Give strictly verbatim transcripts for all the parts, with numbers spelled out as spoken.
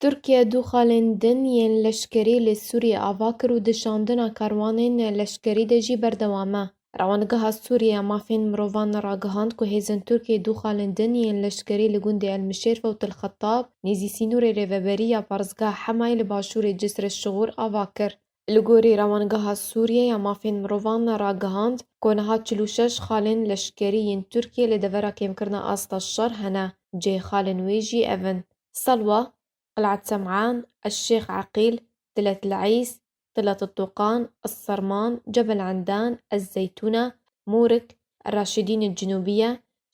Tirkiye du xalên din yên leşkerî li Sûriyê ava kir û di şandina karwanên leşkerî de jî berdewam e. Rewangeha Sûriyê ya Mafên Mirovan ragihand ku hêzên Tirkiyê du xalên din yên leşkerî li gundê El Mişêrfe û Til Xetab nêzî sînorê rêveberî ya parêzgeha Hemayê li başûrê Cisr Şixûr ava kir. Li gorî Rewangeha Sûriyê ya Mafên Mirovan ragihand ku niha çil û şeş xalên leşkerî yên Tirkiyê li devera kêmkirina asta şer hene. Cihê xalên wê jî ev in: Selwa, Qil'et Sem'an, El Şêx Eqîl, Tilet El Eys, Tilet El Tuqan, El Serman, Cebel Endan, El Zeytûne, Mûrik, El Raşidîn El Cinûbiye,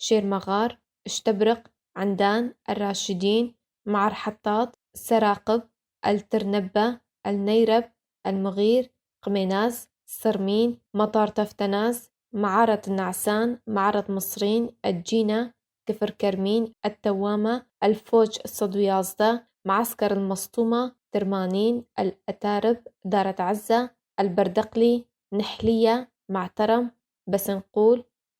Şêrmexar, Ştebriq, Endan, El Raşidîn, Ma'er Hettat, Seraqib, El Tirnebbe, El Neyreb, El Muxîr, Qimênaz, Sirmîn, Matar Teftenaz, Ma'aret Ne'san, Ma'aret Misrîn, El Cîne, Kifir Kermîn, El Tewame, El Foc sed û yazdeh, Me'esker El Mestûme, Tirmanîn, El Etarib, Daret Ezze, El Berdeqlî, Nehliye, Me'terem, Besinqûl,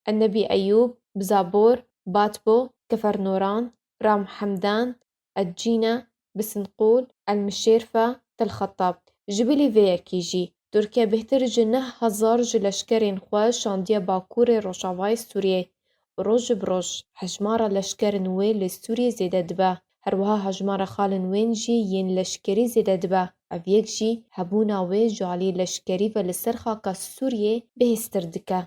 El Nebî Eyûb, Bizabor, Batbo, Kifer Noran, Ram Hemdan, El Cîne, Bisinqûl, El Mişêrfe, Til Xetab. Ji bilî vê yekê jî, Tirkiye bêhtir ji neh hezar ji leşkerên xwe şandiye bakurê rojavayê Sûriyê û roj bi roj hejmara leşkerên wê li Sûriyê zêde dibe. Her wiha hejmara xalên wên jî yên leşkerî zêde dibe. Ev yek jî hebûna wê ji aliyê leşkerî ve li ser xaka Sûriyê bihêztir dike.